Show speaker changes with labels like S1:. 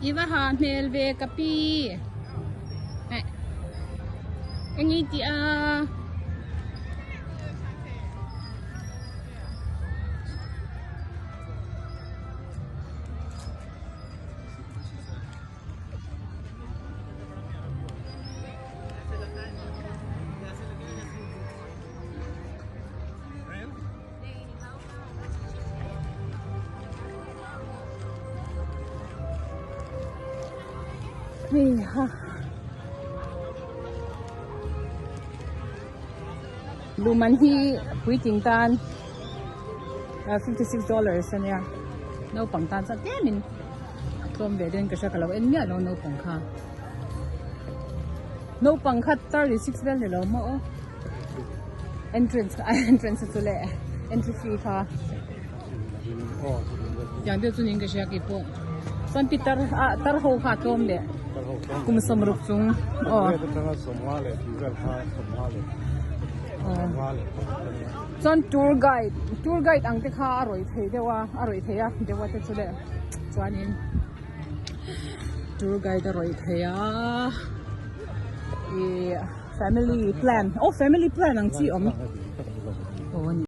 S1: I va ha hmel ve ka pi. Eh. Eng i tih a? Hei ha. Luman hi puitling tan $56 ania naupang tan chuan tlemin tlawm ve dawn ka hria ka lo en miah lo naupang kha naupang kha 36 vel ni lo maw aw entrance entrance chu leh entry fee kha tiang deuh chu niin ka hria keipawh chuan pi tar ah tar ho kha a tlawm leh kum sawmruk chung aw chuan tour guide tour guide ang te kha a rawih thei deuh a a rawih thei a deuh a te chu leh chuanin tour guide a rawih thei a ih. Family plan oh family plan ang chi awm.